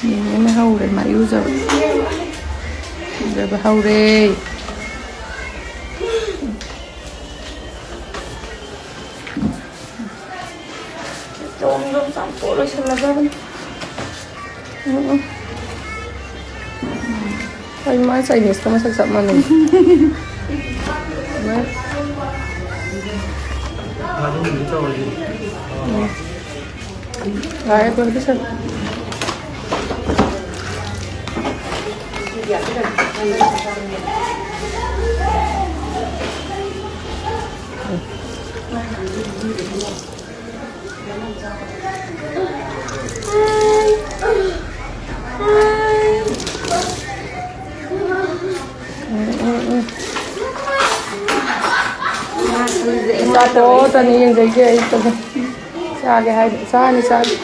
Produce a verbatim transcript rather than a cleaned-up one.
ꯅꯦꯅꯦꯅ ꯍꯧꯔꯦ ꯃꯥ ꯏꯔꯨꯖꯕ꯫ ꯏꯔꯨꯖꯕ ꯍꯧꯔꯦ꯫ ꯖꯣꯝ ꯖꯣꯝ ꯆꯥꯝꯊꯣꯛꯑ ꯂꯣꯏꯁꯤꯜꯂꯗꯕꯅꯤ꯫ ꯎꯝ, ꯎꯝ꯫ ꯑꯩ ꯃꯥ ꯆꯥꯏꯅꯤꯁꯀ ꯃꯁꯛ ꯆꯞ ꯃꯥꯟꯅꯩ꯫ ꯎꯝ꯫ ꯌꯥꯔꯦ, ꯑꯗꯨ ꯂꯣꯏꯁꯜꯂꯣ꯫ ꯆꯥꯊꯣꯛꯑꯣ, ꯇꯅꯤ ꯌꯦꯡꯖꯒꯦ ꯑꯩ꯫ ꯆꯥꯒꯦ ꯍꯥꯏꯗꯤ ꯆꯥꯅꯤ, ꯆꯥꯅꯤ꯫